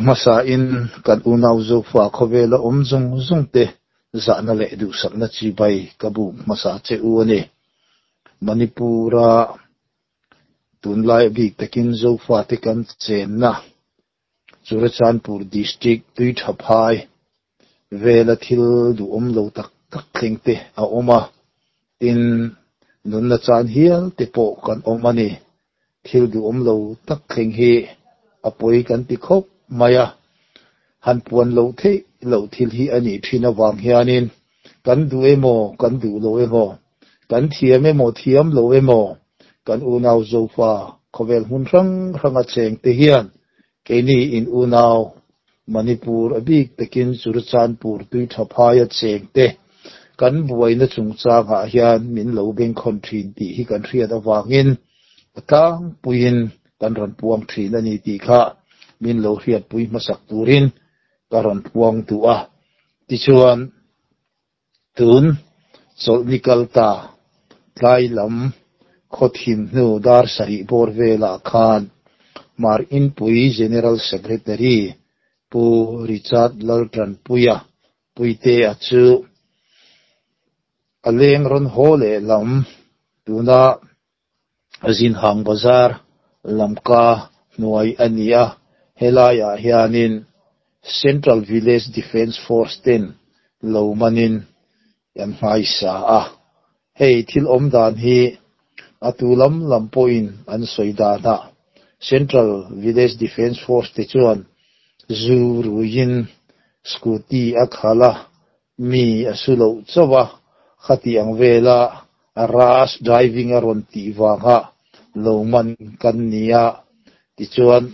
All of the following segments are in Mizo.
hmasa in kan unau Zofa khawvela awm zawng zawng te zahna leh duhsakna chibai ka buk hmasa che u a ni. Manipur-a tunlai bik takin Zofa te kan chenna Churachandpur District Tuithaphai vela thil duhawm lo tak tak thleng te a awm a, tin nunna chan hial te pawh kan awm a ni. Thil duhawm lo tak thleng hi a pawi kan ti khawp mai a, han puan loh theih loh thil hi a nih thin avang hianin kan duh emaw kan duh lo emaw, kan thiam emaw thiam lo emaw kan unau Zofa khawvel hmun hrang hranga cheng te hian keini in unau Manipur a bik takin Churachandpur Tuithaphaia cheng te kan buaina chungchangah hian min lo bengkhawn thin tih hi kan hriat avangin a tlangpuiin kan rawn puang thin a ni tih kha min lo hriatpui hmasak turin ka rawn puang duh a. Tichuan, tun chawlhni kal ta tlai lam khaw thim hnu dar sarih bawr velah khan Mar Inpui General Secretary Pu Richard Laltanpuia Puitea chu a leng rawn haw leh lam tuna Zinhang Bazar lamka hnuai a ni a, helaiah hianin Central Village Defence Force ten lo manin an hmaisa a. Hei thil awm dan hi a tu lam lam pawhin an sawi danah Central Village Defence Force te chuan zu ruiin scooty a khalh a, mi a su loh chauh a, khati ang vela rash driving a rawn tih vanga lo man kan ni a, tichuan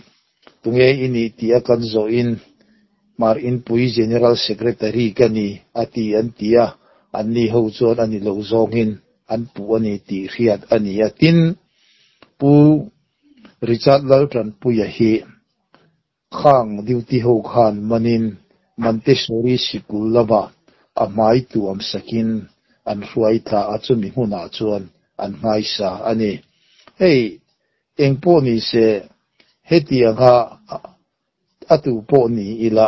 tunge i nih tih a kan zawhin Hmar Inpui General Secretary ka ni a ti an ti a, anni ho chuan a ni lo zawngin an puh a ni tih hriat a ni a. Tin, Pu Richard Laltanpuia hi Khang duty ho khan manin Montessori sikul lamah a hmai tuam sakin an hruai thla a, chumi hmunah chuan an nghaisa a ni. Hei eng pawh ni se, hetianga a tu pawh ni ila,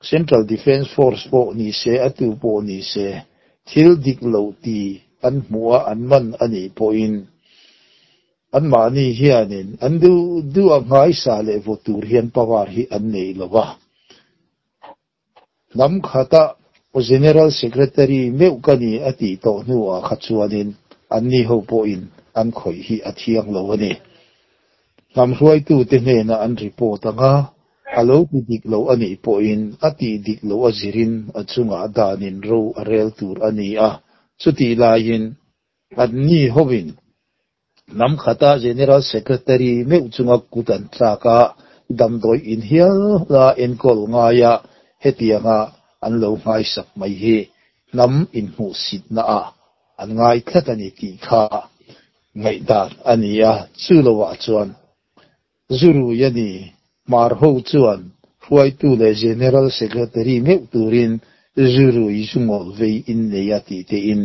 Central Defence Force pawh ni se, a tu pawh ni se, thil dik loh ti an hmuh a an man a nih pawhin, Anmahni hianin an duh duh a nghaisa leh vaw tur hian power hi an nei lo va. Hnam khata General Secretary meuh ka ni a tih tawh hnuah kha chuanin anni ho pawhin an khawih hi a thiang lo a ni. Hnam hruaitute hnena an report anga a lo ti dik lo a nih pawhin a tih dik loh a zirin a chungah danin ro a rel tur a ni a, chutih laiin Anni hovin hnam khata General Secretary meuh chunga kut an tlak a, damdawi in hial la enkawl ngaia hetianga an lo nghaisak mai hi hnam inhmuhsitna ah an ngai tlat a ni tih kha ngaihdan a ni a, chu lovah chuan Zurui a ni, Hmar ho chuan hruaitu leh General Secretary meuh turin Zurui zungawl vei in nei a tih tein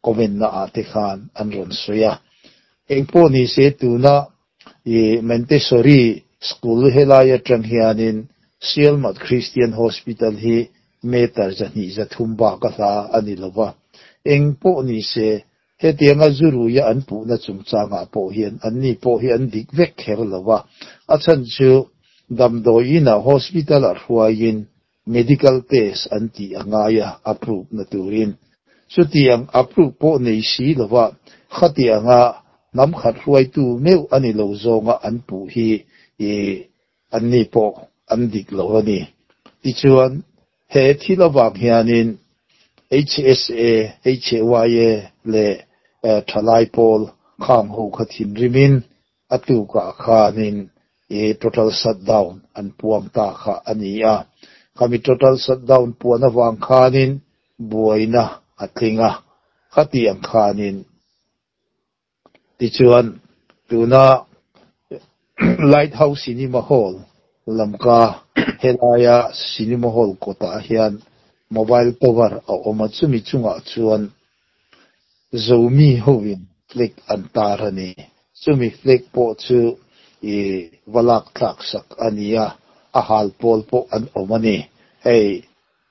comment na ah te khan an rawn sawi a. Engpawh ni se tuna i Montessori School helai atang hianin Sialmat Christian Hospital hi meter 203 bak a hla a ni lova. Engpawh ni se Hetianga zuruia an puhna chungchangah pawh hian anni pawh hi an dik vek kher lo a, a chhan chu damdawi inah hospital-ah hruaiin medical test an tih a ngai a, approve na turin. Chutiang approve pawh nei si lova khatianga hnam khat hruaitu meuh a ni lo zawnga an puh hi anni pawh an dik lo a ni. Tichuan, He thil avang hianin HSA, HAYA leh thalai pawl khang ho kha thinrimin a tukah khanin total shutdown an puang ta kha a ni a. Khami total shutdown puan avang khanin buaina a tling a, khatiang khanin Tichuan, tuna Lighthouse Cinema Hall lamka helaia Cinema Hall kawtah hian mobile tower a awm a, chumi chungah chuan Zomi hovin flag an tar a ni. Chumi flag pawh chu i va lak thlak sak a ni a. a hal pawl pawh an awm a ni. Hei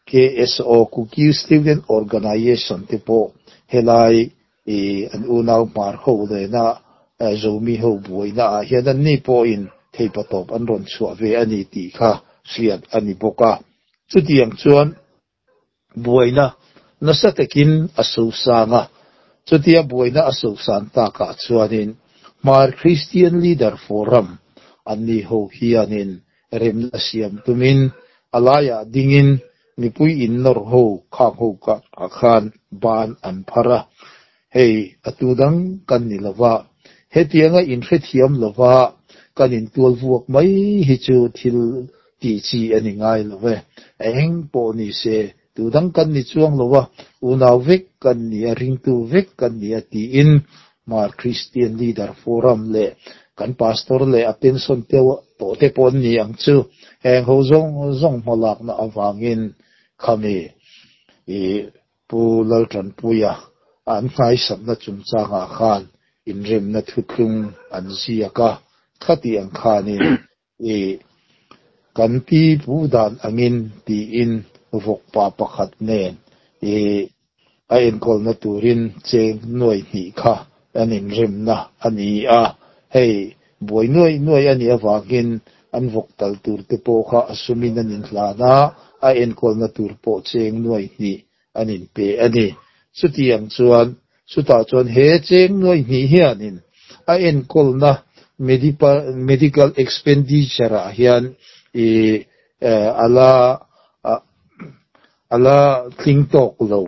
KSO, Kuki Student Organization, te pawh helai an unau hmar ho nena Zomi ho buaina ah hian anni pawhin theipatawp an rawn chhuah ve a ni tih kha hriat a ni bawk a. Chutiang chuan buaina nasa takin a sosang a, chutia buaina a sosan takah chuanin Hmar Christian Leader Forum anni ho hianin remna siam tumin a laiah dingin mipui innawr ho khang ho ah khan ban an phar a, hei a tu dang kan ni lova, hetianga inhrethiam lova kan intual vuak mai hi chu thil tih chi a ni ngai lo ve. Eng pawh ni se, tu dang kan ni chuang lo a, unau vek kan ni a, ringtu vek kan ni a tiin Hmar Christian Leader Forum leh kan Pastor leh a pension te tawh te pawh an ni ang chu, heng ho zawng zawng hmalakna avangin khami i Pu Laltanpuia an hnaisakna chungchangah khan inremna thutlung an ziak a, khati ang khanin i kan pi pu dan angin tiin vawkpa pakhat nen i a enkawlna turin cheng nuai hnih kha an inremna a ni a, hei buai nuai nuai a nih avangin an vawk tal tur te pawh kha a sumin an inhlan a, a enkawlna tur pawh cheng nuai hnih an inpe a ni. Chutiang chuan chutah chuan he cheng nuai hnih hianin a enkawlna medical expenditure ah hian i a la a la tling tawk lo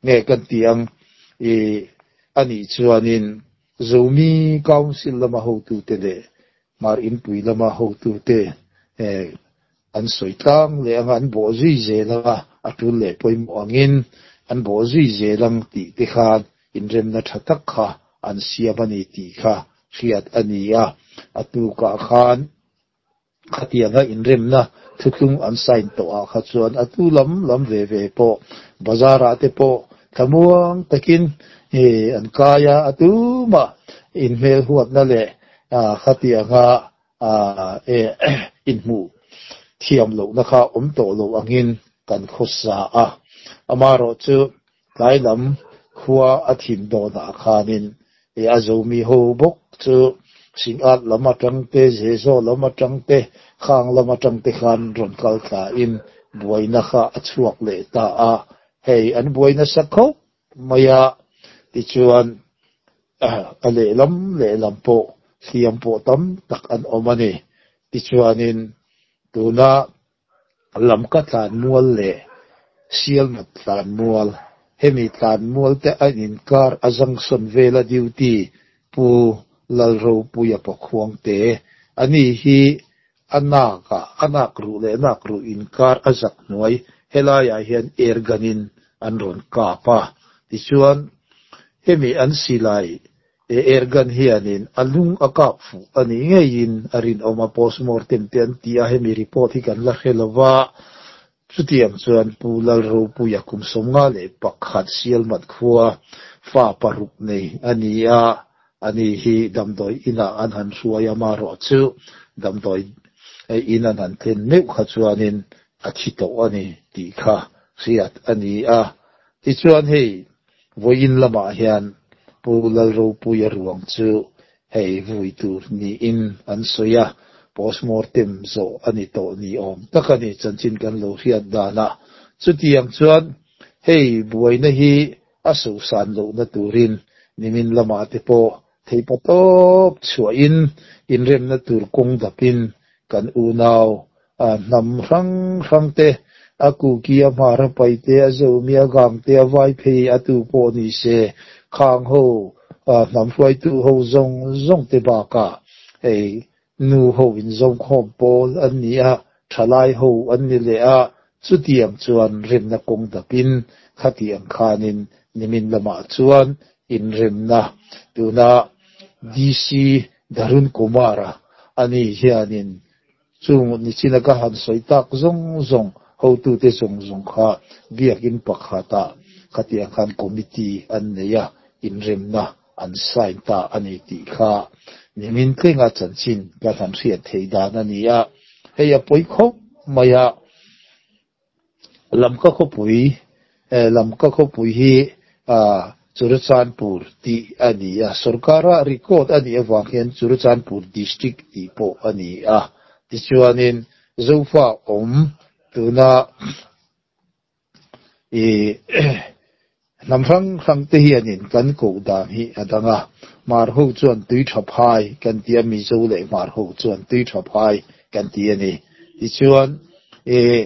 nge kan tih ang i a nih chuanin Zomi Council lama hotute leh Hmar Inpui lama hotute an sawi tlang leh anga an bawh zui zel anga a tul leh pawimawh angin an bawh zui zel ang tih te khan inremna tha tak kha an siam a ni tih kha hriat a ni a. A tukah khan Khatianga inremna thutlung an sign tawh ah kha chuan a tu lam lam ve ve pawh bazar ah te pawh thlamuang takin an kai a, a tumah inhmel huatna leh khatianga inhmuh thiam lohna kha awm tawh lo angin kan khawsa a. Amaherawhchu tlai lam khua a thim dawnah khanin a zomi ho bawk chu Singat lam atang te, Zezaw lam atang te, Khang lam atang te khan rawn kal thlain buaina kha a chhuak leh ta a, hei an buai nasa khawp mai a, tichuan a lehlam lehlam pawh hliam pawh tam tak an awm a ni. Tichuanin tuna Lamka tlanmual leh Sialnat tlanmual, hemi tlanmual te a inkar a junction vela duty Pu Lalropuia Pakhuangte, ani hi a nak ah a nak ruh leh nak ruh inkar a zak hnuai helaiah hian air gun in an rawn kap a, tichuan hemi an silai He airgun hianin a lung a kap fuh a nih ngeiin a rinawm a, postmortem te an ti a, hemi report hi kan la hre lo va, chutiang chuan Pu Lalropuia kum 51 Sialmat khua fa paruk nei a ni a, ani hi damdawi inah an han hruai a, marawh chu damdawi in an han thlen meuh kha chuanin a thi tawh a ni tih kha hriat a ni a, tichuan hei Vawiin lamah hian Pu Lalropuia ruang chu hei vui tur niin an sawi a, postmortem zawh a ni tawh ni awm tak a ni chanchin kan lo hriat danah. Chutiang chuan hei buaina hi a sosan lohna turin nimin lamah te pawh theipa tawp chhuahin inremna tur kawng dapin kan unau A hnam hrang hrang te, a kuki, a hmar, a paite, a zomi, a gangte, a vaiphei, a tu pawh ni se, khang ho, hnam hruaitu ho zawng zawng te bakah hei nu ho inzawmkhawm pawl an ni a, thalai ho an ni leh a, chutiang chuan remna kawng dapin khatiang khanin nimin lamah chuan inremna tuna DC Darun Kumar-a ani hianin Chung nichina ka han sawi tak zawng zawng hotute zawng zawng kha biakin pakhatah khatiang khan committee an nei a, inremna an sign ta a ni tih kha nimin tlenga chanchin kan han hriat theih dan a ni a. Hei a pawi khawp mai a, Lamka khawpui, Lamka khawpui hi Churachandpur tih a ni a, sorkara record a nih avang hian Churachandpur District tih pawh a ni a. Tichuanin Zofa awm tuna i hnam hrang hrang te hianin kan koh dan hi a dang a, Hmar ho chuan tui tha phai kan ti a, Mizo leh Hmar ho chuan tui tha phai kan ti a ni. Tichuan i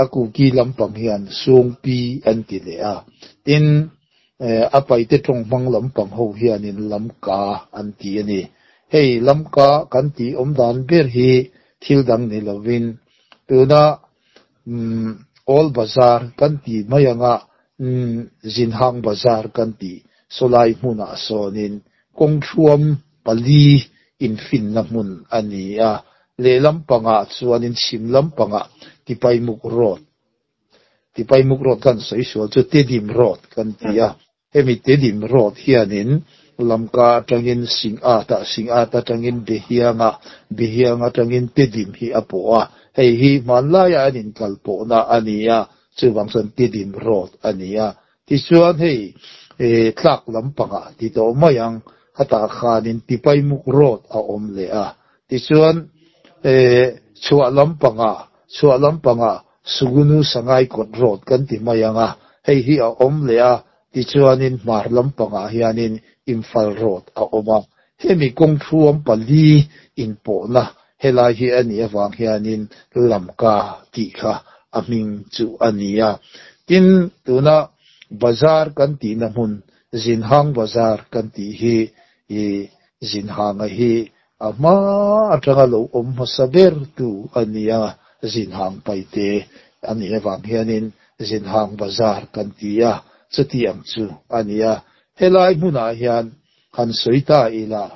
a Kuki lampang hian Sungpi an ti leh a, tin a Paite tawng hmang lampang ho hianin Lamka an ti a ni. Hei Lamka kan tih awm dan ber hi thil dang ni lovin tuna Umm Old Bazar kan ti mai anga umm Zinhang Bazar kan ti sawlai hmunah sawnin kawngthuam pali infinna hmun a ni a, lehlam pangah chuanin chhim lampangah Tipaimuk Road, Tipaimuk Road kan sawi sual chu Tedim Road kan ti a, Hemi Tedim Road hianin Lamka atangin Singata, Singata atangin Behianga, Behiang atangin Tedim hi a pawh a. Hei hi hmanlaia an inkal pawhna a ni a, chuvang chuan Tedim Road a ni a. Tichuan hei tlak lampangah ti tawh mai ang, hetah khanin Tipaimuk Road a awm leh a. Tichuan chhuah lampangah, chhuah lampangah Sugunu Sangai kawt road kan ti mai ang a, hei hi a awm leh a, tichuanin hmar lampangah hianin Imphal road a awm a, hemi kawng thuam pali inpawhna helai hi a nih avang hianin Lamka tih kha a hming chu a ni a. Tin, tuna bazar kan tihna hmun Zinhang Bazar kan tih hi i Zinhanga hi A hma atanga lo awm hmasa ber tu a ni a, Zinhang Paite a nih avang hianin Zinhang Bazar kan ti a, chuti ang chu a ni a. Helai hmunah hian han sawi ta ila,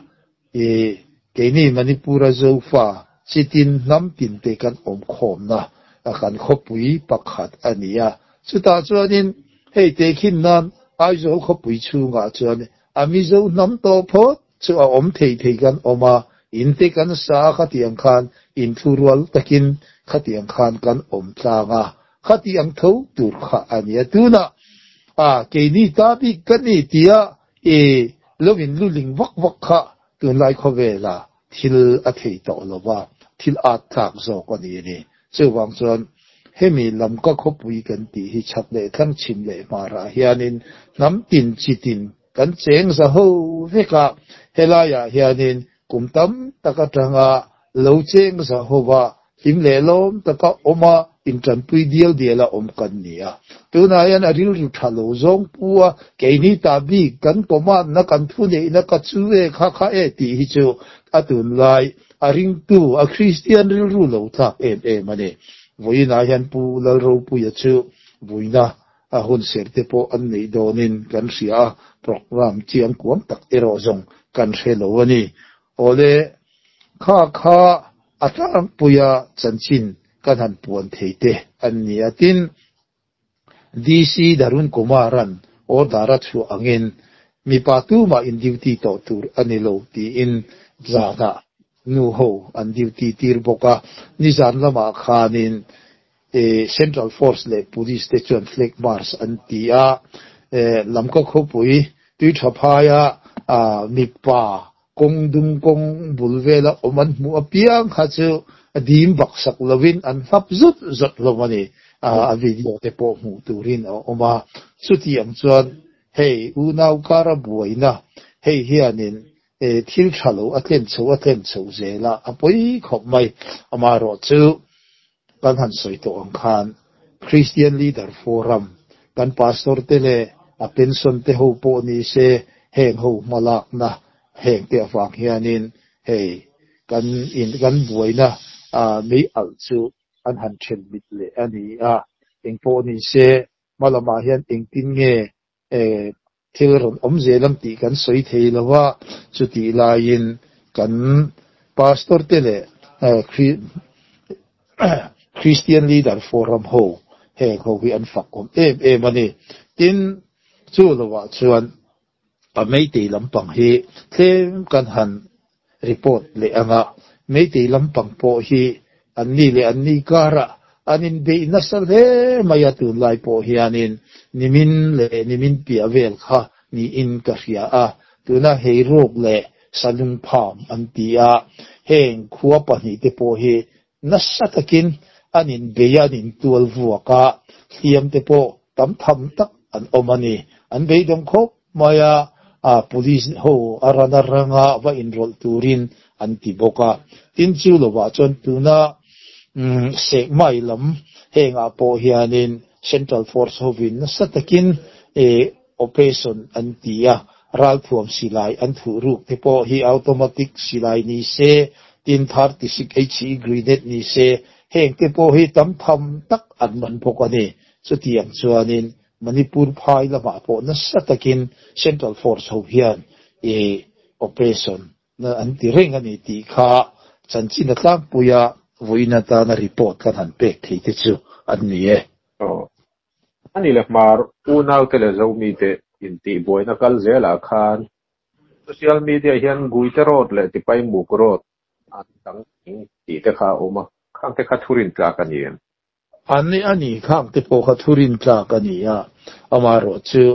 i keini Manipura Zofa chitin hnam tinte kan awm khawmna kan khawpui pakhat a ni a. Chutah chuanin hei tehkhin nan Aizawl khawpui chhungah chuan a Mizo hnam tawh phawt chu a awm thei thei kan awm a, in te kan sa a khatiang khan in thu rual takin khatiang khan kan awm tlang a, khatiang tho tur kha a nia. Tunah a keini ta bik ka ni tia i lo in luling vak vak kha tunlai khawvela thil a thei tawh lo va, thil at tlak zawk a ni a ni. Chuvang chuan hemi lamka khawpui kan tih hi chhak leh thlang chhim leh hmarah hianin hnam tin chi tin Kan cheng za ho vek a, helaiah hianin kum tam tak atanga lo cheng za ho va hlim leh lawm taka awm a, intanpui dial dial a awm kan ni a. Tunah hian a rilru tha lo zawng pu a, keini ta bik kan command na kan thuneihna ka chu e kha kha e tih hi chu a tunlai a ringtu a Kristian rilru lo thlak em em a ni. Vawiinah hian Pu Lalropuia chu vuina A hun ser te pawh an neih dawnin kan hria a, programme chiang kuam tak erawh zawng kan hre lo a ni. Awle, kha kha a tlangpuia chanchin kan han puan thei te an ni a. Tin, DC Darun Kumar-a'n order a chhuah angin mipa tumah in duty tawh tur a ni lo tiin zanah nu ho an duty tir bawk a. Nizan lamah khanin Central Force leh Police te chuan Flag March an ti a, Lamka khawpui tui tha phaia mipa kawng dung kawng bul vela awm an hmuh apiang kha chu dim baksak lovin an hlap zut zut hlawm a ni. A video te pawh hmuh turin a awm a, chutiang chuan hei unau kara buaina hei hianin thil tha lo a tlen chho a tlen chho zel a, a pawi khawp mai. Amaherawhchu Kan han sawi tawh ang khan Christian Leader Forum kan Pastor te leh a pension te ho pawh ni se heng ho hmalakna heng te avang hianin hei kan in kan buaina mei alh chu an han then mit leh a ni a, engpawh ni se hma lamah hian engtin nge thil rawn awm zel ang tih kan sawi thei lo a, chutih laiin kan Pastor te leh Christian Leader Forum ho heng ho hi an fak awm em em a ni. Tin, chu lovah chuan a Meitei lampang hi tlem kan han report leh ang a, Meitei lampang pawh hi An ni leh an ni karah an inbeih nasa hle mai a, tunlai pawh hianin nimin leh nimin piah vel kha niin ka hria a, tuna Heiruk leh Salungpham an ti a, heng khua pahnihte pawh hi nasa takin an inbei a, an intual vuak a, hliamte pawh tam tham tak an awm a ni. An beidawng khawp mai a, police ho a ran a ranga va inrawlh turin an ti bawk a. Tin, chu lovah chuan tuna Sekmai lam hengah pawh hianin Central Force hovin nasa takin operation an ti a, ralthuam silai an thuh ruk te pawh hi automatic silai ni se, tin 36 HE grenade ni se, heng te pawh hi tam tham tak an man bawk a ni. Chutiang chuanin Manipur phai lamah pawh nasa takin Central Force ho hian i operation na an ti reng a ni tih kha chanchin a tlangpuia vawiin atana report kan han pek thei te chu an ni e. Aw. Ani leh hmar unaute leh Zomite intihbuaina kal zelah khan social media hian Guite Road leh Tipaimuk Road an dang tih te kha a awm a, khang te kha thurin tlak a ni em? An ni a ni, khang te pawh kha thurin tlak a ni a, amaherawh chu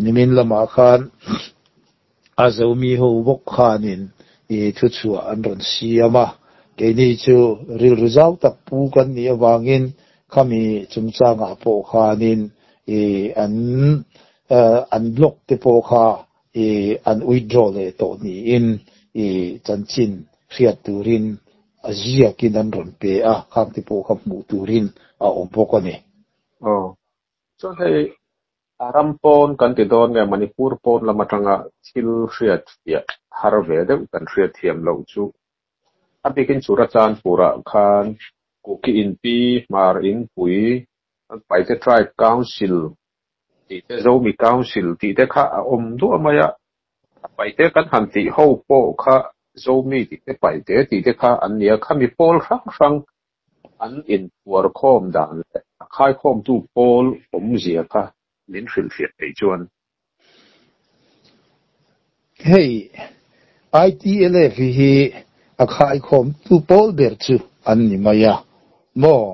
nimin lamah khan a Zomi ho bawk khanin i thuchhuah an rawn siam a, keini chu rilru zau tak pu kan nih avangin khami chungchangah pawh khanin i an an blog te pawh kha i an withdraw leh tawh niin i chanchin hriat turin a ziakin an rawn pe a, khang te pawh kha hmuh turin a awm bawk a ni. Aw. Chuan hei a ram pawn kan ti dawn nge Manipur pawn lam atanga thil hriat fiah har ve deuh kan hriat thiam loh chu a bikin Churachandpur-ah khan Kuki Inpi, Hmar Inpui, Paite Tribe Council tih te, Zomi Council tih te kha a awm duah mai a, a paite kan han tih ho pawh kha Zomi tih te, paite tih te kha an ni a, khami pawl hrang hrang an inphuar khawm dan leh a khaikhawmtu pawl awmzia kha min hrilhfiah theih chuan. Hei ITLF hi a khaikhawmtu pawl ber chu an ni mai a maw?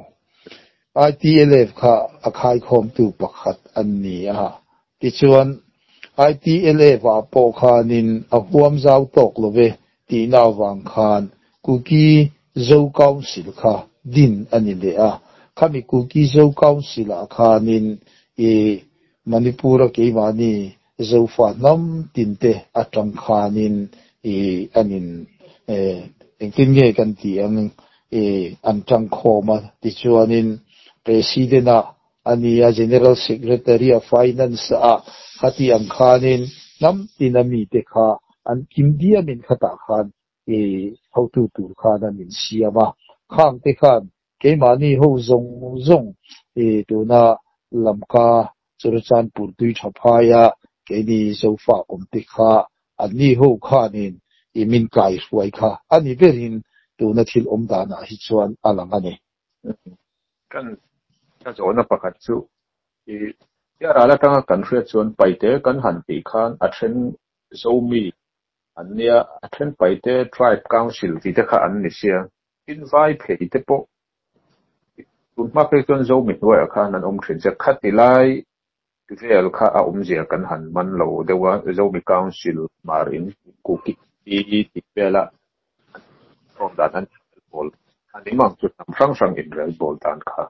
ITLF kha a khaikhawmtu pakhat an ni a, tichuan ITLF ah pawh khanin a huam zau tawk lo ve tihna avang khan Kuki Zo Council kha din a ni leh a, khami Kuki Zo Council ah khanin i Manipur-a keimahni Zofa hnam tinte atang khanin i an in engtin nge kan tih ang i an tangkhawm a, tichuanin President-a a ni a, General Secretary-a, Finance-a khati ang khanin hnam tina mite kha an kim diamin khatah khan i hotu tur khan an insiam a, khangte khan Keimahni ho zawng zawng i tuna Lamka Churachandpur tui tha phaia keini Zofa awmte kha anni ho khanin i min kai hruai kha a ni berin tuna thil awm danah hi chuan a lang a ni. Kan ka zawhna pakhat chu i ral atanga kan hriat chuan paite kan han tih khan a then Zomi an nia, a then paite Tribe Council tih te kha an ni sia. Tin vai phei te pawh tun hma phei chuan Zomi hnuaiah khan an awm thin che. Khati lai vel kha a awmzia kan han man lo deuh a, Zomi Council hmar in Kuki tih vela an rawm dan an inrel bawl a ni mang chu hnam hrang hrang inrel bawl dan kha.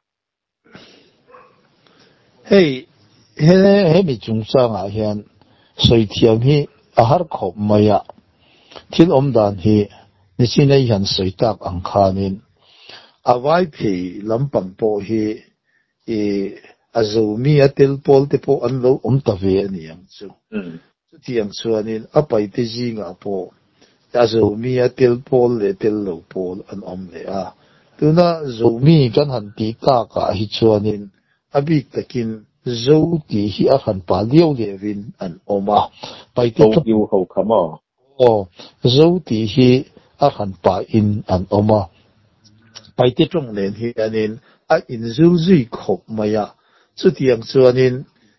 Hei he hemi chungchangah hian sawi thiam hi a har khawp mai a, thil awm dan hi nichin ei hian sawi tak ang khanin a vai phei lampang pawh hi i a zomi a tel pawl te pawh an lo awm ta ve a ni ang chu. Chutiang chuanin a paite zingah pawh a Zomi a tel pawl leh tel lo pawl an awm leh a. Tuna Zomi kan han tih takah hi chuanin a bik takin Zo tih hi a han pa liau liauin an awm a. Paite Zo iu ho kha maw? Aw, Zo tih hi a han pahin an awm a. Paite tawng nen hianin a inzul zui khawp mai a. Chutiang chuanin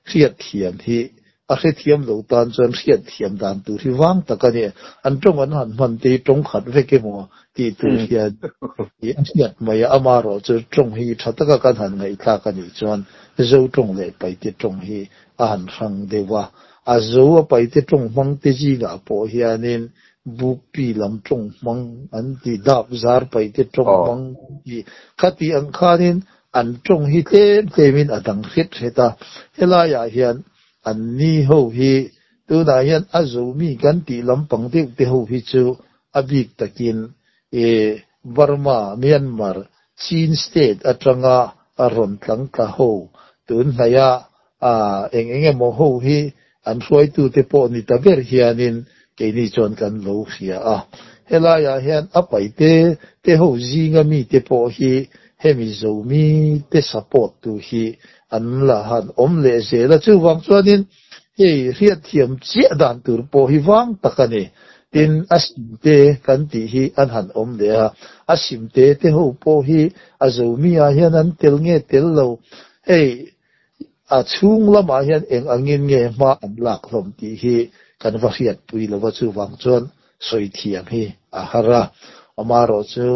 hriatthiam hi. A hrethiam lo tan chuan hriatthiam dan tur hi vang tak a ni. An tawng an han hman te hi tawng khat vek emaw tih tur hian a hriat mai a, amaherawh chu tawng hi tha taka kan han ngaihthlak a nih chuan Zo tawng leh Paite tawng hi a han hrang deuh a. A Zo a Paite tawng hmang te zingah pawh hianin Bukpi lam tawng hmang an ti, dap zar Paite tawng hmang an ti. Khati ang khanin an tawng hi tlem tlemin a dang hret hret a, helaiah hian An ni ho hi tunah hian a zomi kan tih lampang deuh te ho hi chu a bik takin e Burma, Myanmar, Chin state atanga a rawn tlang tla ho tun hnaia a eng eng emaw ho hi an hruaitute pawh ni ta ber hianin keini chuan kan lo hria a. Helaiah hian a paite te ho zinga mite pawh hi hemi zomi te support tu hi An la han awm leh zel a, chuvang chuanin hei hriatthiam chiah dan tur pawh hi vang tak a ni. Tin, a simte kan tih hi an han awm leh a, a simte te ho pawh hi a zomi ah hian an tel nge tel lo, hei a chhung lamah hian eng angin nge hma an lak hlawm tih hi kan va hriatpui lo va, chuvang chuan sawi thiam hi a har a. Amaherawhchu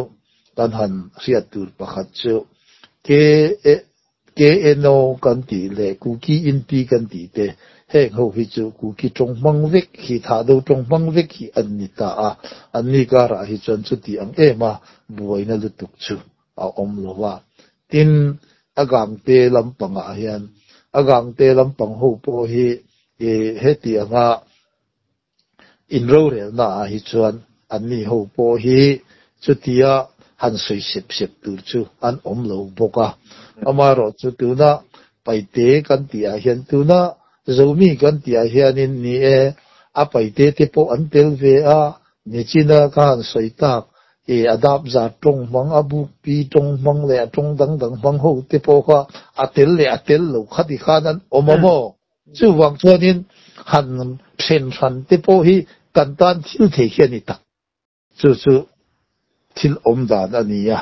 kan han hriat tur pakhat chu ke KNO kan tih leh Kuki Inpi kan tih te, heng ho hi chu Kuki tawng hmang vek hi, Thahdo tawng hmang vek hi an ni ta a, an ni karah hi chuan chuti ang em a buaina lutuk chu a awm lo va. Tin, a gangte lampangah hian, a gangte lampang ho pawh hi heti anga Inrorelna ah hi chuan anni ho pawh hi chutia han sawi sep sep tur chu an awm lo bawk a. Amaherawh chu tuna Paite kan tih ah hian tuna Zomi kan tih ah hianin ni e, a Paite te pawh an tel ve a, nichina ka han sawi tak e a dap zat tawng hmang, a bukpi tawng hmang leh a tawng dang dang hmang ho te pawh kha a tel leh a tel lo khati khan an awm a maw? Chuvang chuanin han then hran te pawh hi kan tan thil thei hi a ni tak. Chu chu thil awm dan a ni a,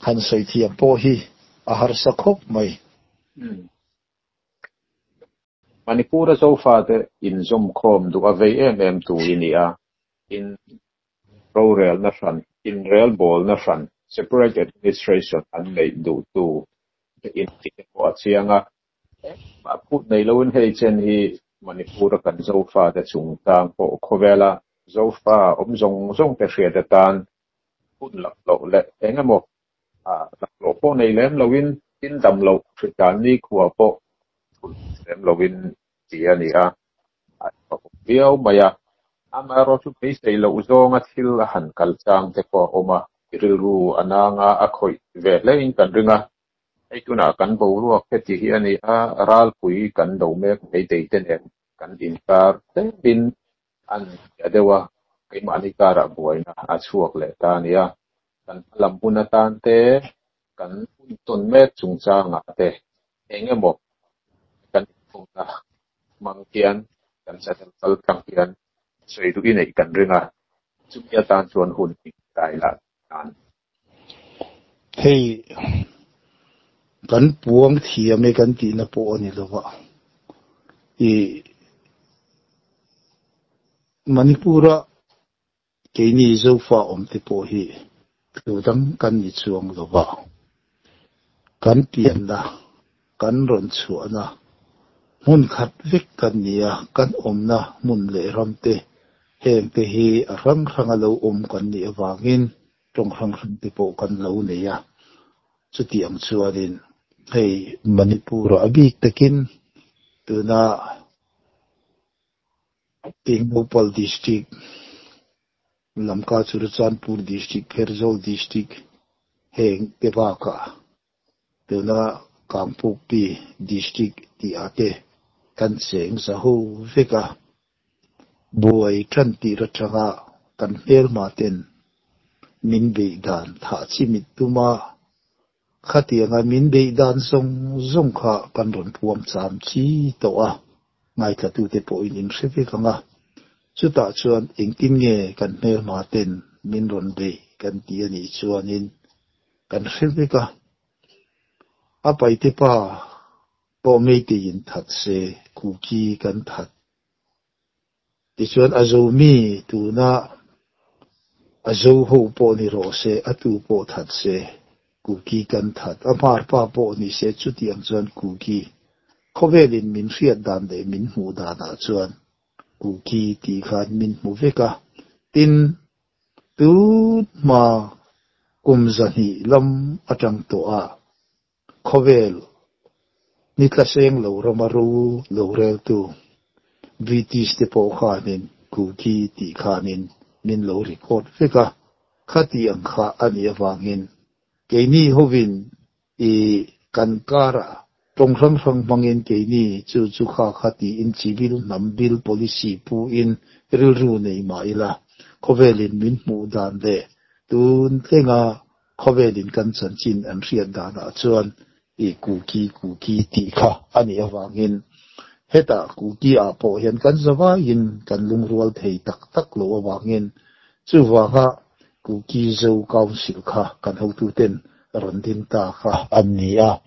han sawi thiam pawh hi a harsa khawp mai. Manipur-a Zofate inzawmkhawm duh a vei em em tu i ni a, in rorelna hran, inrelbawlna hran, separate administration, an neih duhtu intih te pawh a chiang a. Engmah phut nei loin hei chen hi Manipur-a kan Zofate chungchang pawh khawvela Zofa awm zawng zawng te hriat atan hun laklawh leh eng emaw laklawh pawh nei lem loin tin dam loh hritan nikhua pawh thulh lem loin ti a ni a, a awm viau mai a. Amaherawhchu beisei loh zawnga thil a han kal chang te pawh a awm a, i rilru a nanga a khawih ve hlein kan ring a. Hei tunah kan boruak heti hi a ni a, ralpui kan do mek meitei te nen kan inkar tlemin an hria deuh a, keimahni karah buaina a chhuak leh ta a nia. Kan hmalam hun atan te, kan hun tawn mek chungchangah te eng emaw kan inkhawmna hmang hian kan channel kal tlang hian sawi duh i neih kan ring a, chumi atan chuan hun inkai lah dan. Hei kan puang thiam e kan tihna pawh a ni lo va, i Manipur-a keini Zofa awmte pawh hi tu dang kan ni chuang lo va, kan pianna, kan rawn chhuahna hmun khat vek kan ni a, kan awmna hmun leh ramte hengte hi a hrang hranga lo awm kan nih avangin tawng hrang hrang te pawh kan lo nei a, chutiang chuanin hei Manipur-ah a bik takin tuna Tengnoupal District, Lamka Churachandpur District, Pherzawl District heng te bakah tuna Kangpokpi District tih ah te kan cheng za ho vek a, buai tan tir atanga kan hmelma ten min beih dan thah chimit tum a, khatianga min beih dan zawng zawng kha kan rawn puang cham chi tawh a, ngaithlatute pawhin in hre vek ang a, chutah chuan engtin nge kan hmelma ten min rawn beih kan ti a nih chuanin kan hre vek a, a paite pa. Pawh Meiteiin that se Kuki kan that. Tichuan a Zomi tuna a Zo ho pawh ni rawh se, a tu pawh that se Kuki kan that. A hmar pa pawh ni se chutiang chuan Kuki khawvelin min hriat dan leh min hmuh danah chuan Kuki tih khan min hmu vek a. Tin, tun hma kum 200 lam atang tawh a khawvel ni tlaseng lo rama ro lo reltu British te pawh khanin Kuki tih khanin min lo record vek a. Khati ang kha ani awangin keini hovin i kan kara tawng hrang hrang hmangin keini chu chu kha khati in civil hnam bil policy pu in rilru nei ma ila khawvelin min hmuh dan le tun tlenga khawvelin kan chanchin an hriat danah chuan i Kuki Kuki tih kha ani awangin heta Kuki ah pawh hian kan zawaiin kan lungrual thei tak tak lo awangin chuwanga Kuki Zo Council kha kan hotu ten rawn din ta kha an ni a.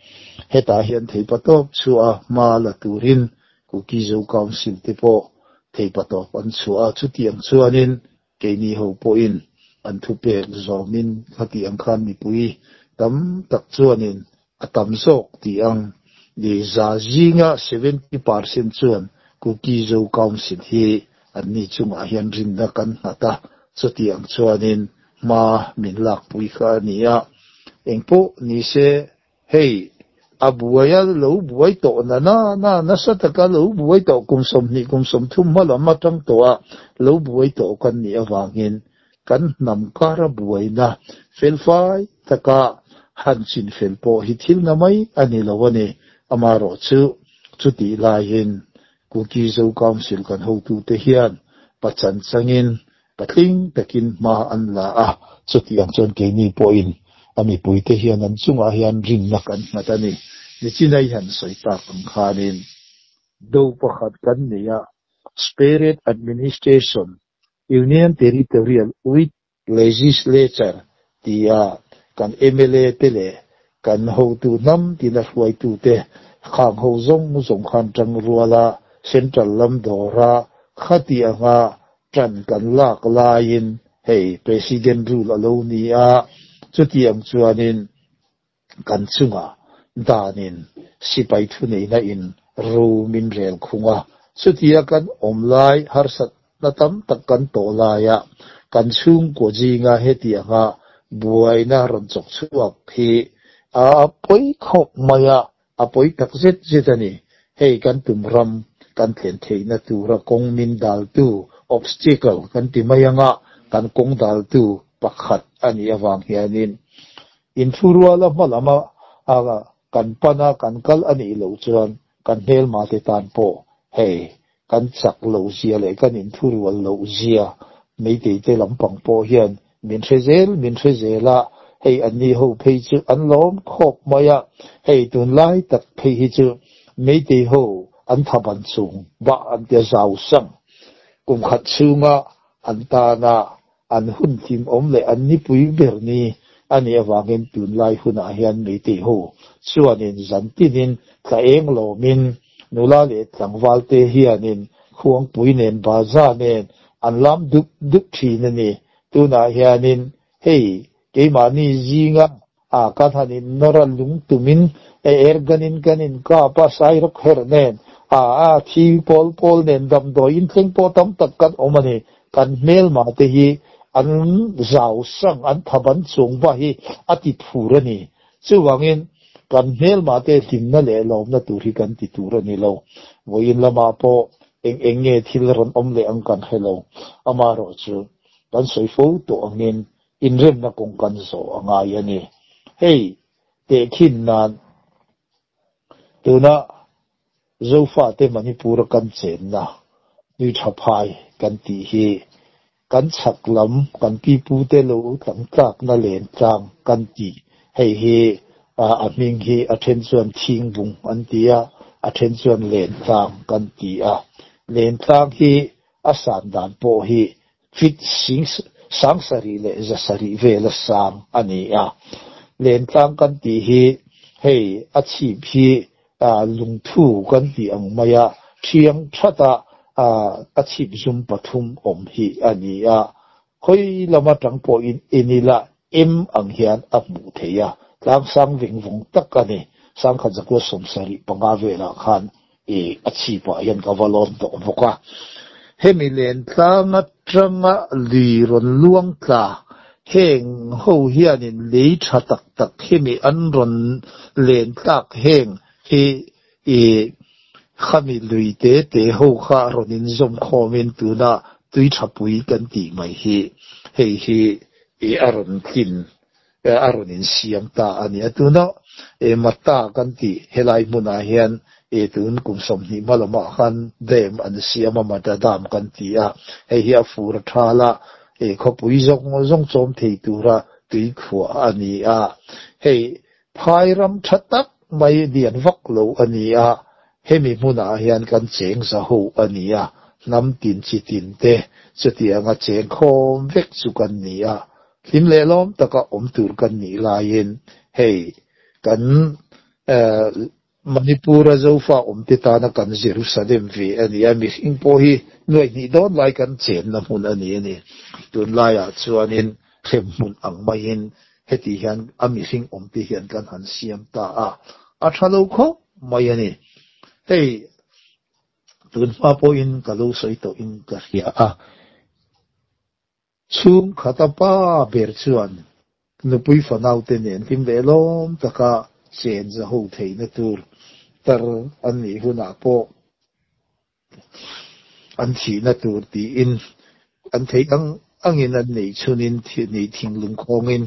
Heta hian theipatawp chu a hma la turin Kuki Zo Council te pawh theipatawp an chhuah a. Chutiang chuanin keini ho pawhin an thu pek zawmin khati ang khan mipui tam tak chuanin a tam zawk ti ang ni za zinga 70% chuan Kuki Zo Council hi an ni chungah hian rinna kan nghat a. Chutiang chuanin hma min lak pui kha ani a. Engpawh ni se hei a buaia lo buai tawh na na na nasa taka lo buai tawh kum 20 kum 30 hma lam atang tawh a lo buai tawh kan ni awangin kan hnam kara buaina felfai taka han chin fel pawh hi thil na mai ani lo ani. Ama rawh chu chuti laiin Kuki Zo Council kan hotu te hian pachan changin patling takin hma an la a. Chutiang chuan keini pawhin ami puite hian an chungah hian rinna kan nghat ani. Nichinai han sawi tak ang khanin do pakhat kan nei a Separate Administration Union Territorial with Legislature tia kan MLA te le kan hotu hnam tina hruaitu te khang ho zawng zawng khan tang ruala Central lam dawra khati anga tran kan lak laiin hei President rule alo ni a. Chutiang chuanin kan chunga danin sipai thu neina in ro min rel khunga. Chutia kan awm lai harsat na tam tak kan tawh laia kan chhung ko zinga heti anga buaina rawn chawk chhuak hi a pui khawp maia a pui tak zet zet ani. Hei kan tum ram kan thlen theihna tura kawng min dal tu obstacle kan ti mai anga kan kawng dal tu pakhat ani awang hianin in thuruala hma lama a kan pana kan kal ani lo chuan kan hmel ma te tan pawh hei kan chak lo zia leh kan in thurual lo zia meitei te lampang pawh hian min hre zel min hre zela hei an ni ho phei chu an lawm khawp mai a. Hei tun lai tak phei hi chu meitei ho an thaban chung ba an te zau sang kum khat chunga an ta na an hun thim awm leh an ni pui ber ni ani awangin tun lai hunah hian meitei ho chuanin zantinin tla eng lomin nula leh tlangval te hianin khuang pui nen baza nen an lam dup dup thin ani. Tunah hianin hei keimahni zinga a kan hanin nora lung tumin e erganin kanin ka pa sai rok her nen a a thi pol pol nen dam do in thleng pawh tam tak kan awm ani. Kan hmel ma te hi an zau sang an thaban chung ba hi ati phur ani. Chuwangin kan hmel ma te hlimna leh lawmna tur hi kan ti tur ani lo. Voin lama pawh eng eng nge thil rawn awm leh ang kan hrelo. Ama rawh chu kan sawi fo tawh angin inremna kawng kan zawh angai ani. Hei te khin nan tuna Zofa te Manipur kan chenna nui tha phai kan ti hi kan chak lam kan pi pu te lo tlang tlak na len tlang kan ti. Hei hi a hming hi a then chuan thing bung an ti a, a then chuan len tlang kan ti a. Len tlang hi a san dan pawh hi fit sing sang sari le za sari vela sang ani a. Len tlang kan ti hi hei a chhip hi lungthu kan tih ang maia thiang thata a chhip zum pathum awm hi a ni a. Khawi lam atang pawhin en ila em ang hian a hmuh theih a, tlang sang veng vawng tak a ni. 1975 velah khan a chhipah hian ka va lawn tawh bawk a. Hemi len tlang atanga lui rawn luang tla heng ho hianin lei tha tak tak hemi an rawn len tlak heng hi khami lui te te ho kha rawn inzawm khawmin tuna tui tha pui kan tih mai hi hei hi a rawn tlin a rawn insiam ta a ni. A tuna Matta kan tih helai hmunah hian tun kum 20 hma lamah khan dam an siam a, Matta Dam kan ti a, hei hi a fur a thal a, khawpui zawng zawng chawm thei tura tui khuah a ni a. Hei phai ram tha tak mai lian vak lo a ni a, hemi hmunah hian kan cheng za ho a ni a, hnam tin chi tin te chutianga cheng khawm vek chu kan ni a, hlim leh lawm taka awm tur kan nih laiin hei kan Manipur-a Zofa awm te tana kan Jerusalem ve a ni a, mihring pawh hi nuaih hnih dawn lai kan chenna hmun a ni a ni. Tunlaiah chuanin hrem hmun ang maiin heti hian a mihring awm te hian kan han siam ta a, a tha lo khawp mai a ni. Hei tun hma pawhin ka lo sawi tawhin ka hria a, chhung khata pa ber chuan nupui fanau te nen hlim leh lawm taka chen za ho theihna tur tar an nih hunah pawh an thihna tur tiin an theih ang angin an neih chhunin neih thinglung khawngin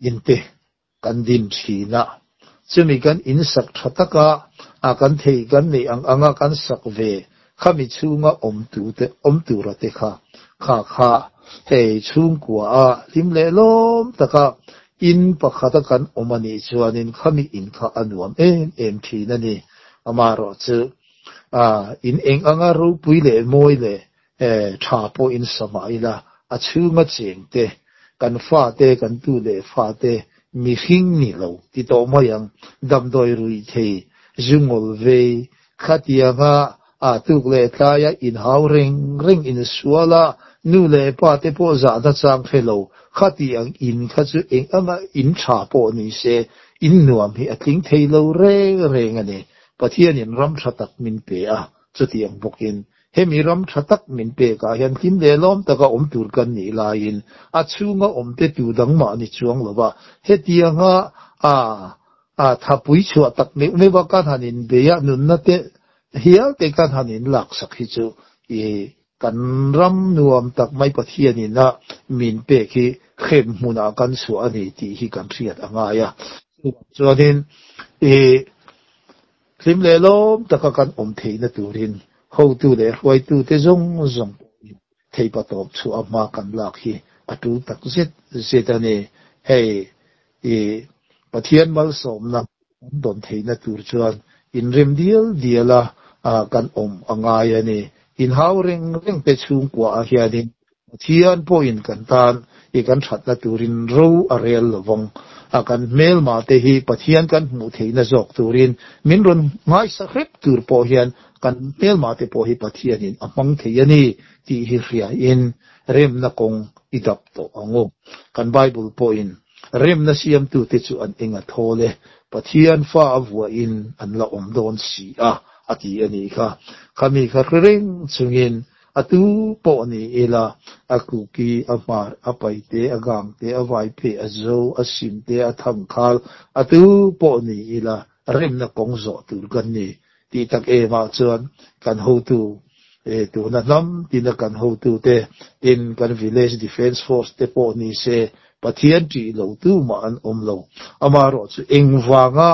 in te kan din thin a. Chumi kan in sak tha taka a kan thei kan neih ang anga kan sak ve khami chhunga awm tu te awm tura te kha kha kha hei chhungkua a hlim leh lawm taka in pakhata kan awm a nih chuanin khami in kha a nuam em em thin a ni. Amaherawh chu in eng anga ropui leh mawi leh tha pawh in sama ila a chhunga cheng te kan fa te kan tu leh fa te mihring ni lo ti tawh mai ang damdawi rui thei zungol vei khatianga a tuk leh tlaia in hau reng reng in suala nu leh pa te pawh zahna chang hre lo khati ang in kha chu eng anga in tha pawh ni se in nuam hi a tling thei lo reng reng a ni. Pathian in ram tha tak min pe a, chutiang bawkin hemi ram tha tak min pe ka hian hlim leh lawm taka awm tur kan nih laiin a chhunga awm te tu dang mah ni chuang lova hetianga a thapui chhuah tak meuh meuha kan han in beia nunna te hial te kan han in lak sak hi chu kan ram nuam tak mai Pathian in a min pek hi hrem hmunah kan chhuah a ni tih hi kan hriat a ngai a. Chuanin hlim leh lawm taka kan awm theihna turin hotu leh hruaitu te zawng zawng thei patawp chu a hma kan lak hi a tul tak zet zet a ni. Hei Pathian malsawmna kan dawn theihna tur chuan inrem dial diala kan awm a ngai a ni. In hau reng reng te chhungkua ah hianin Pathian pawhin kan tan kan thatna turin ro a rel lovang a, kan hmelma te hi Pathian kan hmuh theihna zawk turin min rawn ngaisa hrep tur pawh hian kan hmelma te pawh hi Pathianin a hmang thei a ni tih hi hria in remna kawng i dap tawh angu. Kan Bible pawhin remna siamtu te chu an enga thawl e, Pathian fa a vuahin an la awm dawn si a, a ti a nih kha. Khami kha hre reng chungin a tu pawh ni ila a kuki a hmar a paite a gang te a vai phe a zo a sim te a thang khal a tu pawh ni ila remna kawng zawh tur kan ni ti tak emah chuan kan hotu tuna hnam tina kan hotu te tin kan village defense force te pawh ni se Pathian ṭih lo tu mah an awm lo. Amaherawh chu engvanga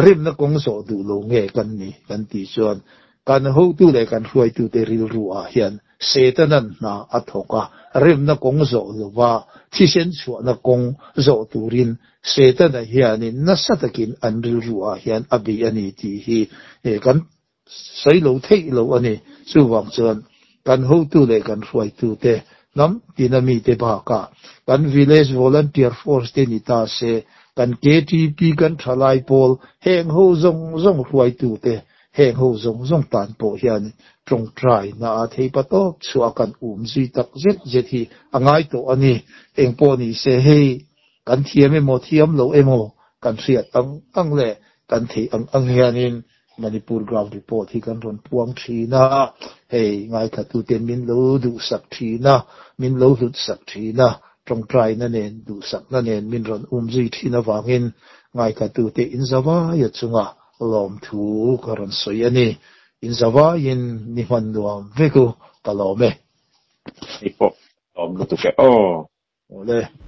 remna kawng zawh duh lo nge kan ni kan tih chuan kan hotu leh kan hruaitu te rilru ah hian Setanan hna a thawk a, remna kawng zawh lova thisen chhuahna kawng zawh turin Setana hianin nasa takin an rilru ah hian a bei a ni tih hi kan sawi lo theih lo a ni. Chuvang chuan kan hotu leh kan hruaitu te hnam tina mi te bakah kan village volunteer force te ni ta se. Kan KTP kan thalai pawl heng ho zawng zawng hruaitute heng ho zawng zawng tan pawh hian tawngtai na a theipatawp chhuah kan um zui tak zet zet hi a ngai tawh a ni. Eng pawh ni se hei kan thiam emaw thiam lo emaw kan hriat ang ang leh kan theih ang ang hianin Manipur Ground Report hi kan rawn puang thin a, hei ngaithlatuten min lo duhsak thin a, min lo hlutsak thin a, tawngtaina nen duhsakna nen min rawn um zui thin avangin ngaithlatute inzavaia chunga lawmthu ka rawn sawi a ni. Inzavaiin ni hman nuam vek u, ka lawm e. Hei pawh lawm lutuk e aw. Awle.